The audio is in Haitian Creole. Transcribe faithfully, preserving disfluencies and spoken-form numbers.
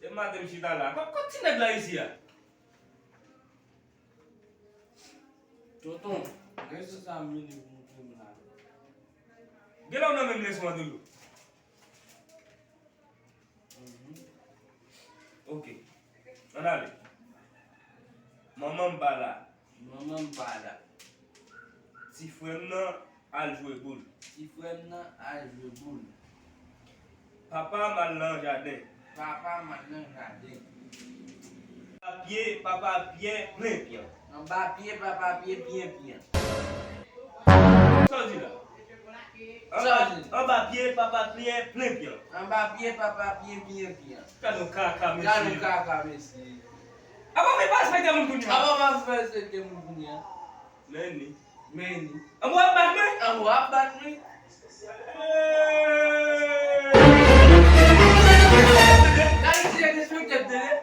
E maten m chita la. Kot, kot ti nèg la isi a? Tonton, rezon sa m vini pou moutre m la. Gen lè w nan menm leson an toujou. Mhm. Ok. Ann ale. Manman m pa la. Manman m pa la. Ti frè m nan al jwe boul. Ti frè m nan al jwe boul. Papa m al nan jaden. Papa m al nan jaden. Anba pye papa Pyè plen pyan. Anba pye papa Pyè plen pyan. Sa w di la? Sa w di? Anba pye papa Pyè plen pyan. Anba pye papa Pyè plen pyan. Gad yon kaka, mesye. Gad yon kaka, mesye. Apa w pa respekte moun kounye a? Apa w pa respekte moun kounye a? Men ni. Men ni. Anmwe ap bat mwen? Anmwe ap bat mwen? Gade si e respekte m tande.